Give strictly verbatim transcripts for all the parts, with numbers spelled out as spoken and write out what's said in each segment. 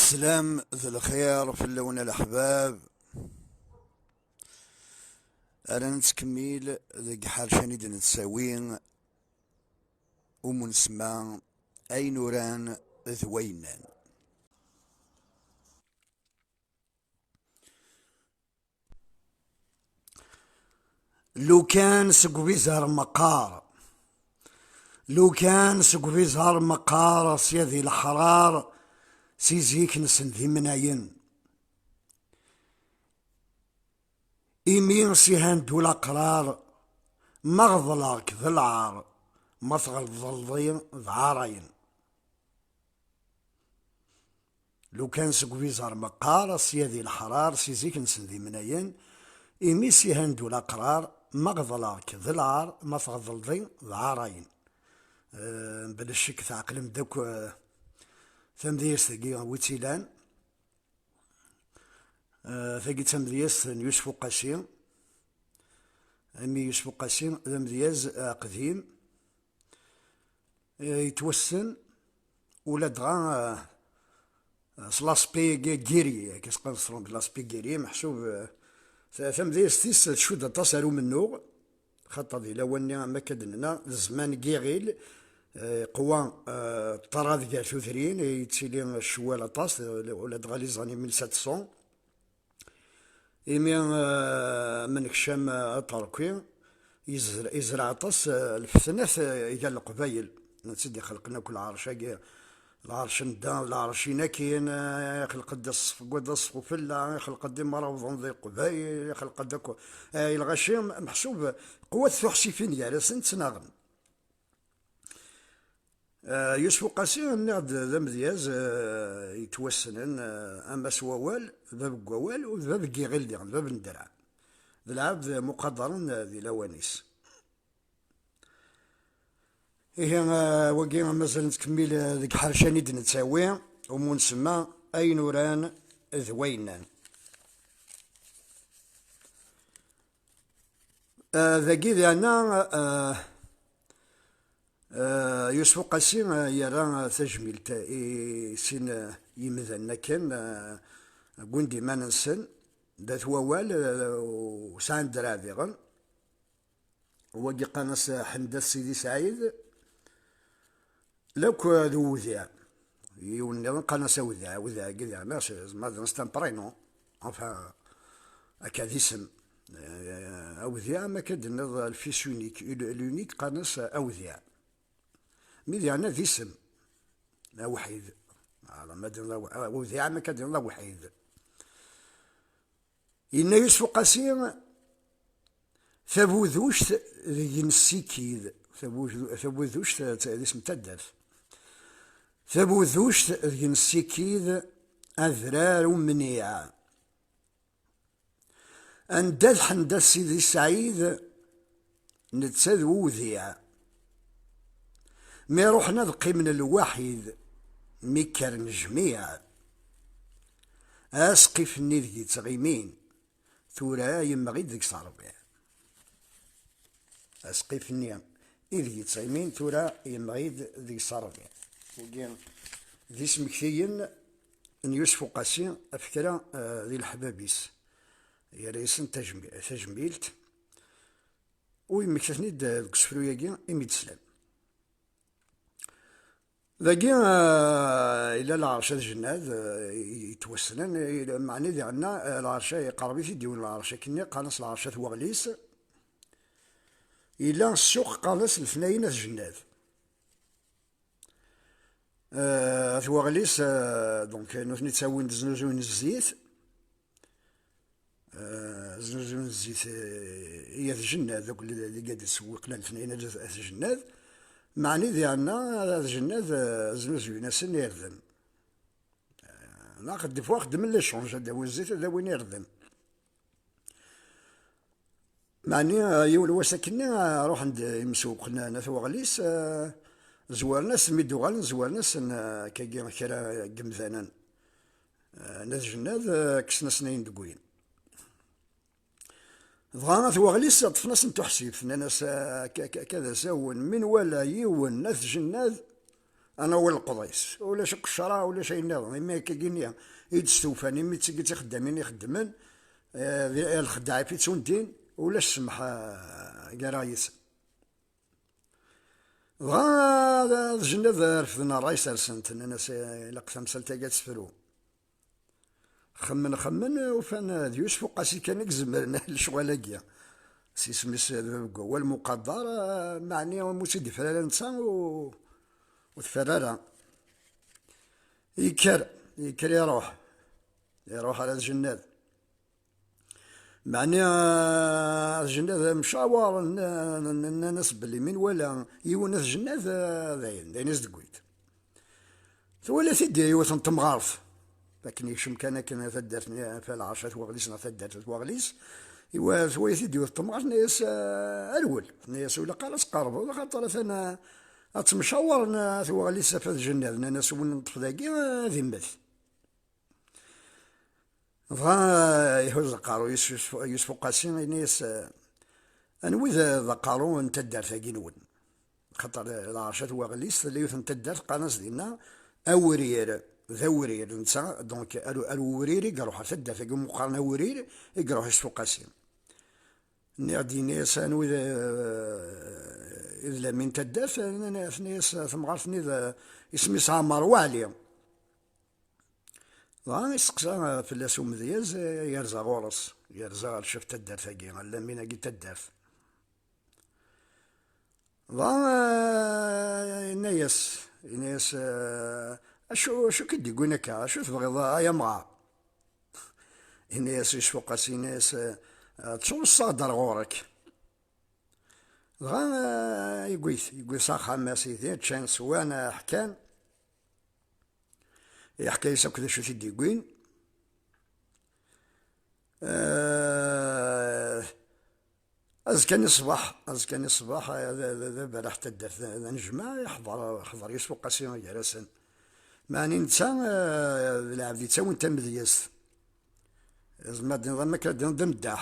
Sslam d lxir fell-awen a leḥbab. Ara nettkemmil deg ḥercan i d-nettawi umu nsemma ayen uran d wayennan. Lukan seg ubiẓar meqqar, lukan seg ubiẓar meqqar, sya di leḥrar, si zik-nsen d imnayen. Imi s-ihan d ulaqrar, ma ɣeḍleɣ-k d lɛar, ma tɣelḍelḍi d ɛarayen. Lukan seg ubiẓar meqqar, sya di leḥrar, si zik-nsen d imnayen, imi s-ihan d ulaqrar, ma ɣeḍleɣ-k d lɛar, ma tɣeḍleḍi d ɛarayen. Eh, bla ccek tɛeqlem-d akk, eh, tamedyazt-agi wi tt-ilan. Eh, tagi d tamedyazt n Yusef Uqasi. Imi Yusef Uqasi d amedyaz aqdim, eh, yettwassen ula dɣa, eh, s l'aspect gu-, guerrier, akka s-qqaren s tṛumit, l'aspect guerrier, meḥsub, eh, ta-, tamedyazt-is tcudd aṭas ar umennuɣ, xaṭer di lawan-nni, am akka d-nenna, d zzman n yiɣil, eh, qwa, eh, ṭṭrad gar tudrin, eh, yettili ccwal aṭas, eh, ula dɣa les années mille sept cents. Imi, eh, menekcam, eh, aṭerki, yezr-, yezreɛ aṭas, eh, lfetnat, eh, gar Leqbayel. Netta i d-ixelqen akk lɛerc-agi, lɛerc n da, lɛerc-in akkin, eh, ixelq-d aṣef-, wad aṣef ufella, ixelq-d imrawḍen di Leqbayel, ixelq-d akk, eh, lɣaci, meḥsub qwat tuḥsifin gar-asen ttnaɣen. Eh, Yusef Uqasi, nniɣ-d, d amedyaz, eh, yettwassnen, eh, ama s wawal, d bab n wawal, u d bab n yiɣil diɣen, d bab n ddreɛ. D lɛebd muqadaren, eh, di lawan-is. Ihi, eh, wagi mazal nettkemmil, eh, deg ḥercan i d-nettawi, umu nsemma ayen uran d wayennan. Eh, dagi diɣenna, eh, eh, Yusef Uqasi, eh, yerra, eh, tajmilt i sin, eh, yimdanen akken, eh, wwin-d iman-nsen, d at wawal, eh, u sɛan ddreɛ diɣen. Wagi qqaren-as Ḥendat Sidi Sɛid, lakk d uwdiɛ. Yiwen nniḍen qqaren-as awdiɛ, awdiɛ-agi diɣen, c'est, c'est un prénom. Enfin, akka d isem. Eh, awdiɛ, am akka d-tenniḍ, le fils unique, l'unique qqaren-as awdiɛ. Mi diɣen d isem awḥid. Ala, ma d-tenniḍ aw-, awdiɛ, am akka d-tenniḍ awḥid. Yenna Yusef Uqasi, tabuduct deg-n ssikid, tabu-, tabuduct d, d isem n taddart. Tabuduct deg-n ssikid, adrar umniɛ. Anda d Ḥendat Sidi Sɛid, netta d uwdiɛ. Mi ruḥen ad qqimen lwaḥid, mi kkren jmiɛ. Asqif-nni deg yettɣimin, tura yemmeɣ-id deg-s ṛbiɛ. Asqif-nni ideg yettɣimin, tura yemmeɣ-id deg-s ṛbiɛ. Wigi d ismektiyen n Yusef Uqasi ɣef kra, eh, di leḥbab-is. Yerra-yasen tajmi-, tajmilt. U yemmekta-ten-id deg usefru-agi imi d-slan. Dagi, eh, yella lɛerc at Jennad, eh, yettwassnen, eh, meɛni diɣenna, eh, lɛerc-a iqerreb-it-id yiwen lɛerc akkenni, qqaren-as lɛerc at Weɣlis. Yella ssuq, qqaren-as Letnayen at Jennad. Eh, at Weɣlis, eh, donc, nutni ttawin-d, znuzuyen zzit. Eh, znuzuyen zzit, eh, i at Jennad, akk li, li gad isewwiqen Letnayen at, at Jennad. Meɛni diɣenna, at Jennad, eh, znuzuyen-asen irden. Eh, neɣ des fois xeddmen l'échange, ad d-awin zzit, ad d-awin irden. Meɛni, eh, yiwen wass akkenni, eh, ruḥen-d imsewwqen n at Weɣlis, eh, zwaren-as, mi d-uɣalen, zwaren-asen, eh, akkagi kra n yemdanen, eh, n at Jennad, eh, kksen-asen ayen deg win. Dɣa at Weɣlis ṭṭfen-asen tuḥsift, nnan-as, eh, akka, akka, akka d asawen, mi nwala yiwen n at Jennad, Ad nawi leqḍ-is. Ulac akk ccṛeɛ, ulac ayen nniḍen. Imi akka-gini i d-stufan, imi d tigi d tixeddamin ixeddmen, eh, di, eh, lxedɛa i ttundin, ulac ssmaḥ, eh, gar-aɣ yis-sen. Dɣa, eh, d Jennad refden ṛṛay sersen-t, nnan-as, eh, ilaq tamsalt-agi ad tefru. Xemmen, xemmen, ufan d Yusef Uqasi kan i izemren lecɣal-agi. S isem-is d bab n wawal muqadder, meɛni ur tt-id-ifri ara netta u-, ur tefri ara. Yekker, yekker iruḥ. Iruḥ ar At Jennad. Meɛni, ah, At Jennad mcawaren, n-, n-, nnan-as belli mi nwala yiwen At Jennad, ah, d ayen, d ayen i s-d-wwin. Twala-t-id yiwet n temɣart. Akken yekcem kan akken taddart-nni, ɣef lɛerc At Waɣlis neɣ taddart At Waɣlis, iwa-, twala-t-id yiwet n temɣart, tenna-yas, ah, rwel. Tenna-yas, ur ilaq ara ad tqerrbeḍ, axaṭer atan, ah, ad temcawaren, ah, At Waɣlis ɣef At Jennad. Nnan-as, win neṭṭef dagi, ah, ad immet. Dɣa, ah, ihuz aqerru Yusef, Yusef Uqasi, yenna-yas, ah, anwi d, d aqerru n taddart-agi-nwen? Xaṭer, eh, lɛerc At Waɣlis, tella yiwet n taddart, qqaren-as dinna Awrir, d Awrir, netta, donc, ar, ar Wewrir i iruḥ, ar taddart-agi umi qqaren Awrir, i iruḥ Yusef Uqasi. Nniɣ-d, yenna-yas, anwi d, eh, idlamen n taddart? Nnan-, tenna-yas temɣart-nni d, isem-is Ɛmer Waɛli. Dɣa isteqsa fell-as umedyaz, eh, yerza ɣur-s, yerza ɣer ccaf taddart-agi, allamin-agi taddart. Dɣa, eh, yenna-yas, yenna-yas, eh, acu, acu k-id-yewwin akka? Acu tebɣiḍ, ay amɣar? Yenna-yas Yusef Uqasi, yenna-yas, eh, ttwaweṣṣaɣ-d ar ɣur-k. Dɣa, eh, yewwi-t, yewwi-t s axxam, a sidi, ččan, swan, eh, ḥkan. Yeḥka-yas akk d acu t-id-yewwin. Eh, azekka-nni ṣṣbeḥ, azekka-nni ṣṣbeḥ, eh, d, d, d aberraḥ taddart, d, d anejmaɛ, iḥḍer, iḥḍer Yusef Uqasi gar-asen. Meɛni netta, eh, d lɛebd yettawin tamedyazt. Zmer ad d-tiniḍ am akka d, d ameddaḥ.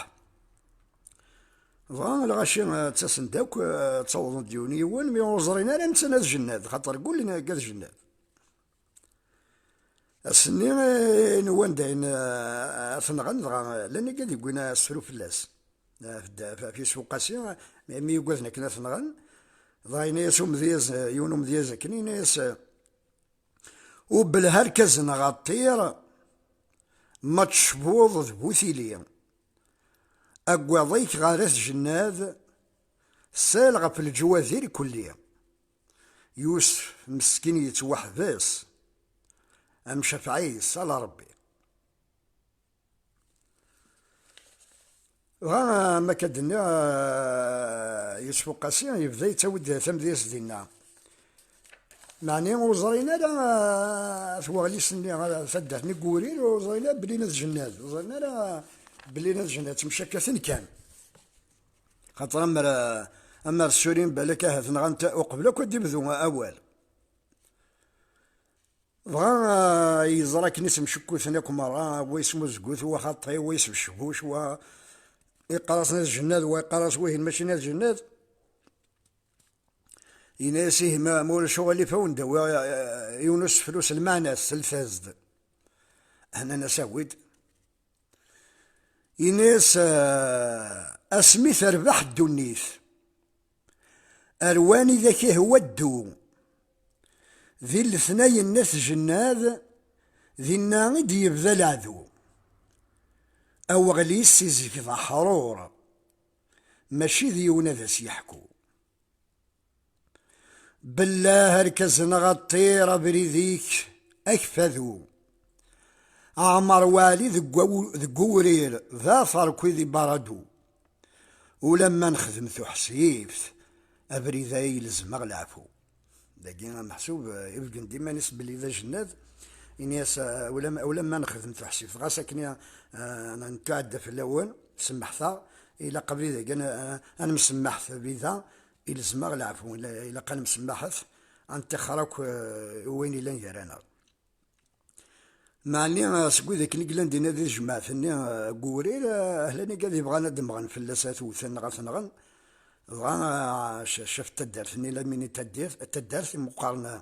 Dɣa lɣaci, eh, ttasen-d akk, eh, ttawḍen-d yiwen yiwen, mi ur ẓrin ara netta n At Jennad, xaṭer ggullen deg At Jennad. Ass-nni, eh, nwan dayen, eh, ad t-nɣen, dɣa llan igad yewwin asefru fell-as. Ɣef dda-, ɣef Yusef Uqasi, mi, mi yugaden akken ad t-nɣen, dɣa yenna-yas umedyaz, eh, yiwen umedyaz akken, yenna-yas, eh, "Ubbel arkazen ɣer ṭṭir, ma tecbuḍ d bu tili. Aggaḍ-ik ɣer At Jennad, sal ɣef leǧwadir kulli." Yusef meskin yettwaḥbes, am Cafɛi yessal Ṛebbi. Dɣa, am akka d-nniɣ, eh, Yusef Uqasi yebda yettawi-d tamedyazt dinna. Meɛni ur ẓrin ara, eh, at Waɣlis-nni, eh, taddart-nni n Wewrir, ur ẓrin ara belli n At Jennad, ur ẓrin ara belli n At Jennad, ttemcakkaten kan. Xaṭer amer, amer ssurin balak ahat nɣan-t uqbel akk ad d-ibdu awal. Dɣa, ah, yeẓra akken isemcekkuten akk merra, wa yesmuzgut, wa xaṭi, wa yesbecbuc, wa iqqar-asen At Jennad, wa iqqar-as wihin mačči n At Jennad. Yenna-yas, "Ihi ma, ma ulac uɣilif, a wen-d-awiɣ, eh, yiwen usefru s lmeɛna-s, s lfaz-d." Nnan-as, "Awi-d." Yenna-yas, eh, "Asmi terbeḥ ddunit, ar wanida k-ihwa ddu." Di letnayen n At Jennad, dinna i d-yebda leɛdu. Aweɣlis si zik d aḥrur, mačči d yiwen ad as-yeḥku. Bellah arkazen ɣer ṭṭir, abrid-ik akfadu. Ɛmer Waɛli deg waw-, deg uwrir, d aferki di Baradu. Ulamma nexdem tuḥsift, abrid-a ilzem-aɣ leɛfu. Dagi ameḥsub, eh, ibeggen-d iman-is belli d ajennad, ini-as, eh, ulam-, ulamma nexdem tuḥsift, ɣas akken, eh, nettuɛedda fell-awen, semmeḥt-aɣ, ilaq abrid-agi ad n-, eh, ad nemsemmaḥet, abrid-a ilzem-aɣ leɛfu, ila-, ilaq ad nemsemmaḥet, ad neṭṭixer akk, eh, i wayen illan gar-aneɣ. Meɛni, eh, seg wid akken i yellan dinna di tejmaɛt-nni, eh, deg uwrir, eh, ahlan igad yebɣan ad d-mɣen fell-as, ad t-wten neɣ ad t-nɣen. Dɣa, eh, c-, caf taddart-nni, lamini taddart, taddart i meqqaren, eh,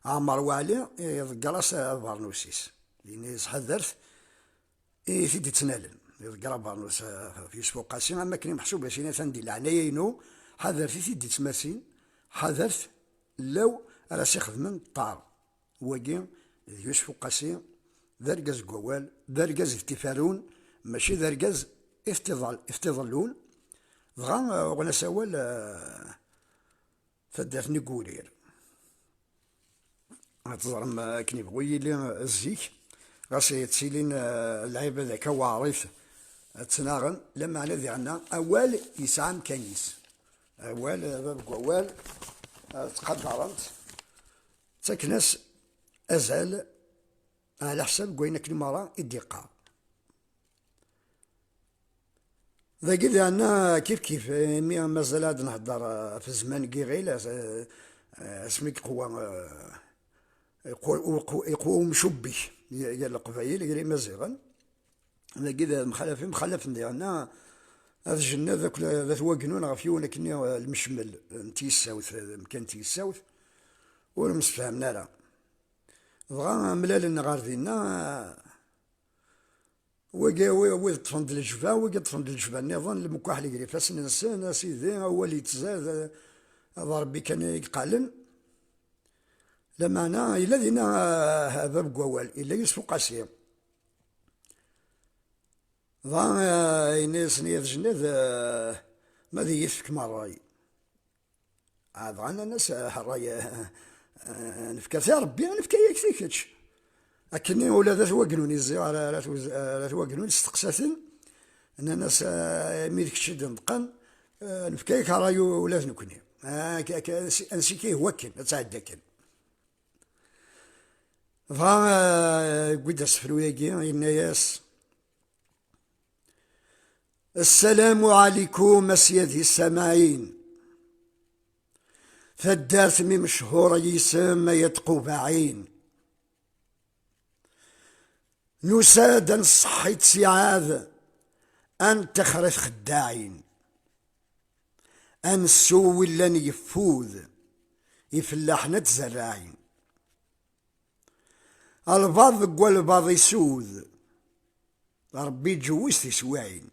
Ɛmer Waɛli iḍegger-as abernus-is. Yenna-yas ḥadret i t-id-ittnalen. Iḍegger abernus, eh, ɣef Yusef Uqasi, am akken i meḥsub, a sin atan di leɛnaya-inu, ḥadret i t-id-ittmasin, ḥadret llaw ara s-ixedmen ṭṭar. Wagi d Yusef Uqasi, d argaz n wawal, d argaz i t-iferrun, mačči d argaz i t-iḍal-, i t-iḍellun. Dɣa, eh, uɣen-as awal, eh, taddart-nni n Wurir. Ad teẓrem, eh, akken yebɣu yili, eh, zik, ɣas ttilin, eh, lɛibad akka weɛrit, eh, ttnaɣen, lameɛna diɣenna awal yesɛa amkan-is. Awal, eh, bab n wawal, eh, ttqadaren-t, ttaken-as azal ɛla ḥsab n wayen akken merra i d-iqqar. Dagi diɣenna kif kif, imi mazal ad nehder, eh, ɣef zzman n yiɣil, eh, eh, asmi yeqwa, eh, yeqwa, yeqwa, yeqwa umcubbik gar Leqbayel, gar Imaziɣen. Dagi d mxalaf, mxalafen diɣenna ad jenned akk d at wagnun ɣef yiwen akken, eh, lmecmel n tyissawt, eh, amkan n tyissawt, ur msefhamen ara. Dɣa mlalen ɣer dinna, wigi, wi-, wid ṭṭfen-d lejba, wigi ṭṭfen-d lejba nniḍen, lemkaḥel gar ifassen-nsen, a sidi, awal yettzad, d Ṛebbi kan i yeqqalen. Lameɛna, yella dinna, ah, bab n wawal, yella Yusef Uqasi. Dɣa, ah, yenna-yasen i At Jennad, ah, ma ad iyi-tefkem ṛṛay. Ah, dɣa nnan-as, ah, ṛṛay, ah, ah, nefka-t i Ṛebbi, nefka-yak-t i kečč. Akkenni ula d at wagnun izzi ara, ara tuz-, ara at wagnun, steqsa-ten, nnan-as, ah, imi d kečč i d-ineṭqen, ah, nefka-yak ṛṛay u-, ula d nekni. Ah, k-, k-, ansi, ansi k-ihwa akken, ad tɛeddi akken. Dɣa, ah, yewwi-d asefru-agi, yenna-yas, Ssalamu ɛalikum a syadi ssamaɛin. Taddart-m imechur yisem ay at Qubaɛin. Nusa-d ad nṣeḥḥi ttiɛad, ad nettaxer i txeddaɛin. Ad nessew wi llan yeffud, ifellaḥen ad tzerraɛin. Albaḍ deg walbaḍ isud, Ṛebbi iǧewwez tiswiɛin.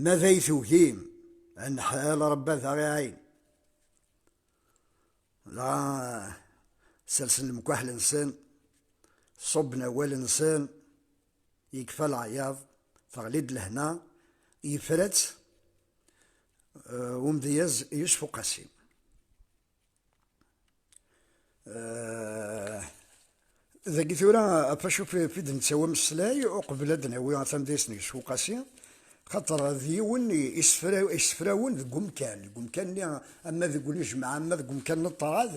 Ma d ay tugim, anḥal Ṛebbi ad aɣ-iɛin. Dɣa sersen lemkaḥel-nsen, ṣubben awal-nsen, yekfa leɛyaḍ, teɣli-d lehna, yefra-tt, eh, umedyaz Yusef Uqasi. Eh, dagi tura, ɣef wacu fi, fi d-nettawi ameslay, uqbel ad d-nawi tamedyazt n Yusef Uqasi, xaṭer d yiwen i, isefra-, isefrawen deg umkan, deg umkan-nni, ama deg unejmaɛ, ama deg umkan n ṭṭrad,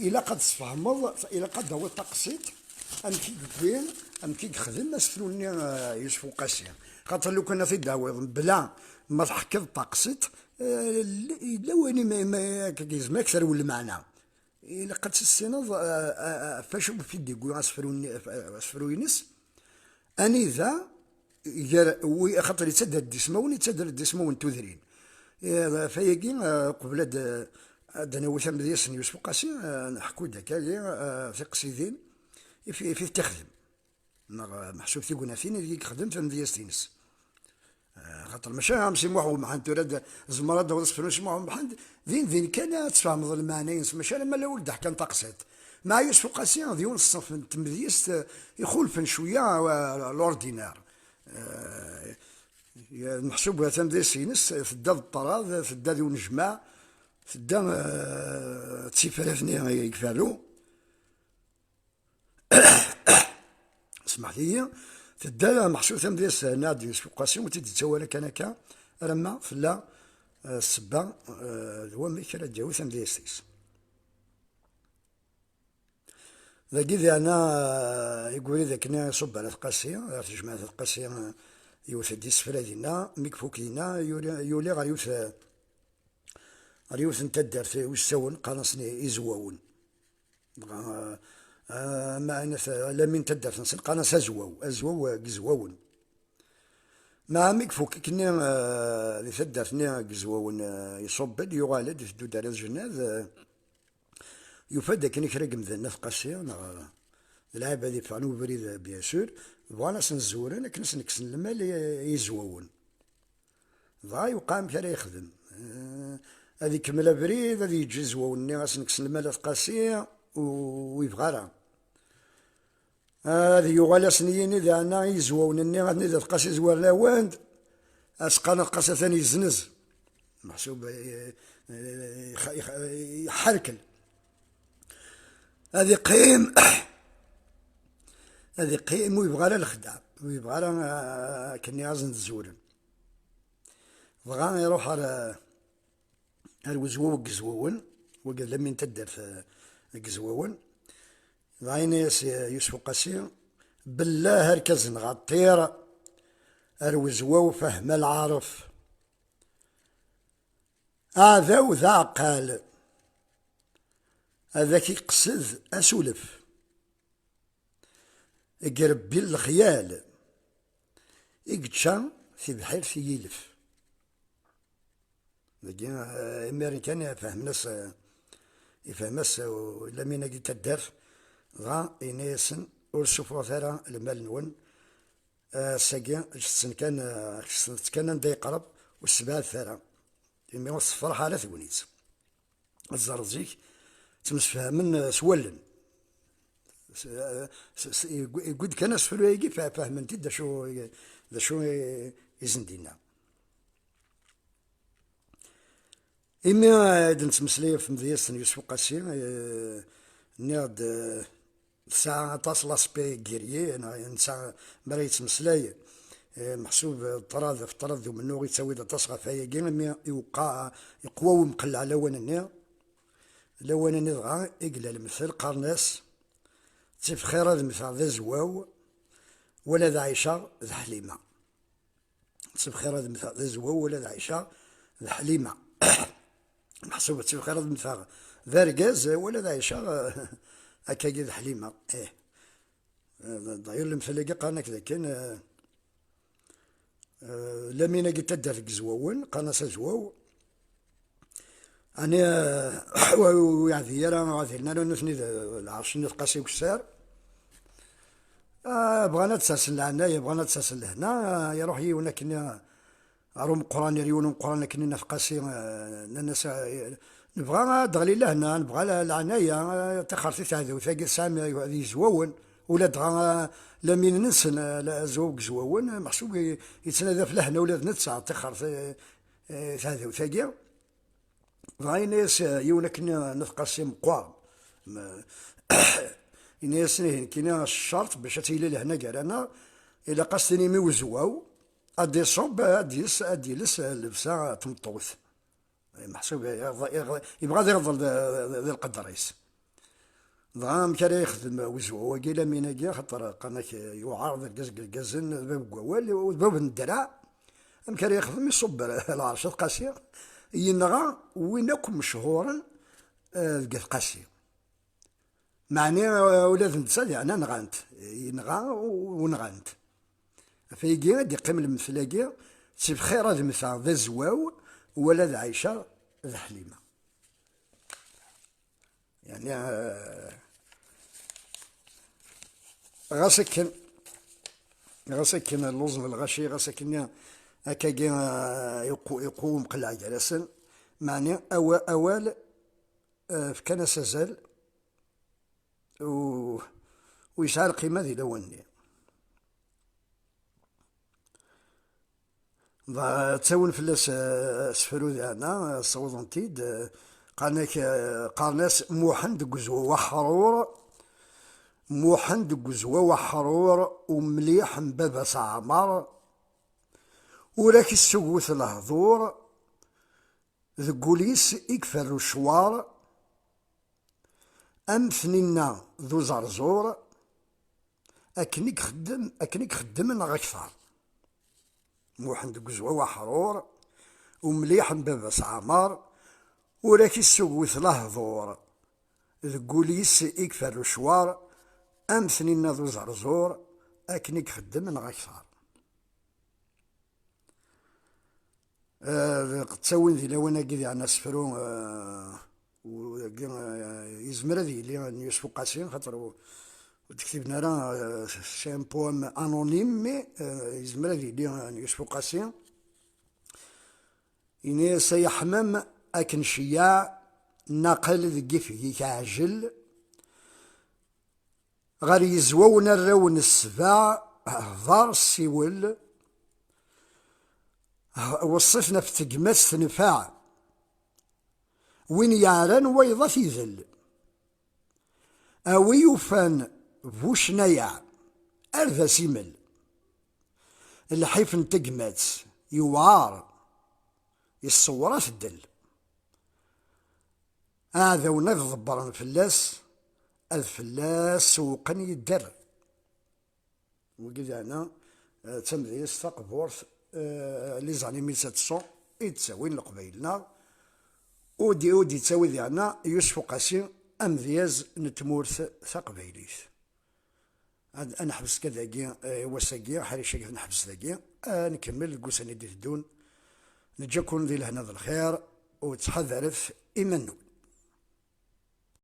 ilaq ad tfehmeḍ, ilaq ad d-tawiḍ taqsiṭ, amek i yewwi, amek i yexdem asefru-nni, eh, Yusef Uqasi. Xaṭer lukan ad t-id-tawiḍ mebla ma teḥkiḍ taqsiṭ, eh, yella wayen i ma, ma, yezmer ad k-terwel lmeɛna. Ilaq ad tissineḍ, eh, eh, eh, ɣef wacu i d-yewwi asefru-nni, eh, asefru-ines. Anida, gar wi-, axaṭer yettader-d ismawen, yettader-d ismawen n tudrin. Eh, ɣef ayagi, eh, qbel ad, ad d-nawi tamedyazt n Yusef Uqasi, eh, nḥekku-d akkagi, eh, tiqsidin, i f-, i f-, i t-ixdem. Neɣ, eh, meḥsub tignatin ideg i yexdem tamedyazt-ines. Eh, xaṭer maca am Si Muḥ Umḥend, tura d-, tzemreḍ ad d-tawiḍ asefru n Si Muḥ Umḥend, din din kan ad tfehmeḍ lmeɛna-ines, maca alamma la ur d-ḥkan taqsiṭ. Meɛna Yusef Uqasi d yiwen n ṣṣenf n tmedyazt, eh, ixulfen cwiya, eh, l'ordinaire. Eh, meḥsub tamedyazt-ines tedda d ṭṭrad, tedda d unejmaɛ, tedda, eh, d tifrat-nni i iferru. Smeḥt-iyi, tedda meḥsub tamedyazt n Ɛebd Yusef Uqasi, ur tt-id-yettawi ara kan akka, alamma tella, eh, ssebba, eh, d wamek ara d-yawi tamedyazt-is. Dagi diɛna, eh, i yurid akken iṣubb ar At Qasi, ar tejmaɛt At Qasi, eh, yewwet-d isefra dinna, mi ifuk dinna, yuli, yuli ɣer yiwet, eh, ɣer yiwet n taddart i usawen, qqaren-asen Izwawen. Dɣa, eh, eh, ma ɛinat, eh, alamin taddart-nsen, qqaren-as Azwaw, Azwaw, eh, deg Izwawen. Meɛna mi ifuk akkenni, eh, di taddart-nni deg Izwawen, eh, iṣubb-d, yuɣal-d, iteddu-d ar At Jennad, eh, Yufa-d akken kra n yemdanen At Qasi, neɣ d lɛibad yeffɣen i ubrid, bien sûr, bɣan ad sen-zewren akken ad sen-kksen lmal i, i Yizwawen. Dɣa yewqeɛ amek ara yexdem. Eh, ad ikemmel abrid, ad yeǧǧ Izwawen-nni ad sen-kksen lmal At Qasi, u-, ur yebɣi ara. Ad yuɣal ad sen-yini daɛna i Yizwawen-nni, ad ten-id At Qasi zwaren-awen-d, ad s-qqaren At Qasi atan yeznez. Meḥsub, eh, eh, iḥ-, iḥ-, iḥerkel. Ad iqqim, ad iqqim, ur yebɣi ara lexdeɛ, ur yebɣi ara, ah, akken ad ten-id-zwren. Dɣa iruḥ ar, ar wezwaw n Yizwawen, wagi d lamin taddart, ah, n Yizwawen. Dɣa yenna-yas, ah, Yusef Uqasi, bellah arkazen ɣer ṭṭir, ar wezwaw fahma lɛaref. Aɛdaw d aɛeqqal, ad ak-iqsed asulef. Deg irebbi n lexyal i yečča tibḥirt i yilef. Dagi, eh, imiren kan ifhem-as, eh, ifhem-as, eh, lamin-agi taddart, dɣa yenna-yasen, ur ssufɣet ara lmal-nwen, eh, ass-agi, ǧǧet-ten kan, eh, ǧǧet-ten kan anda yeqreb, ur ssebɛadet ara. Imi ur tessefraḥ ara tegnit. Ad ẓer zik, ttemsefhamen, eh, s wallen. S-, eh, s-, s-, yegg-, yegg-d kan asefru-agi, fe-, fehmen-t-id d acu, d acu i, i sen-d-yenna. Imi, eh, d-nettmeslay ɣef tmedyazt n Yusef Uqasi, eh, nniɣ-d, eh, tesɛa aṭas l'aspect guerrier, neɣ nesɛa, mi ara yettmeslay, eh, meḥsub, eh, ṭṭrad ɣef ṭṭrad d umennuɣ, yettawi-d aṭas ɣef wayagi, imi iweqqa, iqwa umqelleɛ lawan-nni, lawan-nni dɣa, i yella lemtel, qqaren-as, ttif xir ad mmteɣ d azwaw, wala ad ɛiceɣ d Ḥlima. Ttif xir ad mmteɣ d azwaw, wala ad ɛiceɣ d Ḥlima. Meḥsub ttif xir ad mmteɣ d argaz, wala ad ɛiceɣ, eh, akkagi d Ḥlima. Ih. Eh, d'ailleurs, lemtel-agi qqaren-ak dakken, eh, eh, lamin-agi taddart deg Izwawen, qqaren-as Azwaw. Ɛni, eh, ur yeɛdil ara, ur ɛdilen ara nutni d, d lɛerc-nni n At Qasi Ukessar? Ah, bɣan ad d-sersen leɛnaya, bɣan ad d-sersen lehna, ah, iruḥ yiwen akken, ah, ɣer umeqqran, ar yiwen umeqqran akken i n At Qasi, ah, nnan-as, ah, nebɣa ad d-teɣli lehna, nebɣa le-, leɛnaya, ah, tixxert i teɛdawt-agi tesɛam d Yizwawen, ula dɣa, ah, lamin-nsen, ah, la-, azwaw n Yizwawen, ah, meḥsub i-, yettnadi ɣef lehna ula d netta, tixxert, eh, eh, teɛdawt-agi. Dɣa yenna-yas, eh, yiwen akken n At Qasi meqqar. Ma-, yenna-yasen, ihi nekkini ccerṭ bac ad tili lehna gar-aneɣ, ilaq ad s-tinim i wezwaw, ad d-iṣubb, ad d-yes-, ad d-iles, eh, llebsa n tmeṭṭut. Eh, meḥsub, eh, iɣ-, iɣ-, yebɣa ad iɣḍel d, d, d lqedr-is. Dɣa amek ara yexdem wezwaw-agi lamin-agi, axaṭer qqaren-ak yuɛer d argaz n yergazen, d bab n wawal, d bab n ddreɛ. Amek ara yexdem? Iṣubb lɛerc At Qasi, yenɣa win akk mechuren, eh, deg At Qasi. Meɛni, eh, ula d netta diɣen nɣan-t. Yenɣa u, u nɣan-t. Ɣef wayagi ad d-iqqim lemtel-agi, ttif xir ad mmteɣ d azwaw, wala ad ɛiceɣ d Ḥlima. Yeɛni, eh, ɣas akken, ɣas akken lluẓ d lɣaci, ɣas akken akkagi, eh, iqu-, iqu umqelleɛ gar-asen, meɛni awa-, awal, eh, fkan-as azal, u, u yesɛa lqima di lawan-nni. Dɣa ttawin fell-as, eh, asefru diɛna, eh, ssawḍen-t-id, eh, qqaren-ak, eh, qqaren-as Muḥend deg uzwaw aḥrur, Muḥend deg uzwaw aḥrur, umliḥ n baba-s Ɛmer, ur ak-issugut lehdur, deg wul-is i iferru ccwar, am tninna d uẓerẓur, akken i ixeddem, akken i ixeddem neɣ akter. Muḥend deg uzwaw aḥrur, umliḥ n baba-s Ɛmer, ur ak-issugut lehdur, deg wul-is i iferru ccwar, am tninna d uẓerẓur, akken i ixeddem neɣ akter. Eh, ttawin di lawan-agi diɛna asefru, eh, U dagi, eh, yezmer ad yili n Yusef Uqasi, xaṭer ur d-ktiben ara, eh, c'est un poème anonyme, mais, eh, yezmer ad yili n Yusef Uqasi. Ini-as ay aḥmam akken ceyyeɛ, naqal deg ifeg-ik ɛjel, ɣer yizwawen arraw n ssbeɛ, hder, ssiwel, weṣṣifen ɣef tegmat tenfeɛ. Win yeɛran wayeḍ ad t-idel. A wi yufan bu cnayeɛ, ar d asimel. Lḥif n tegmat yewɛer, yessewwer-at ddel. Aɛdawen ad ḍebbren fell-as, ad fell-as sewqen yedder. Wigi diɛna, eh, d tamedyazt taqburt, eh, les années mille sept cents i d-ttawin Leqbayel-nneɣ. Ur d-, ur d-yettawi diɛna Yusef Uqasi amedyaz n tmurt taqbaylit. Ad, ad neḥbes kan dagi, eh, i wass-agi, aḥric-agi ad neḥbes dagi, ad nkemmel deg wussan i d-iteddun. Neǧǧa-ken di lehna d lxir, u ttḥadaret iman-nwen.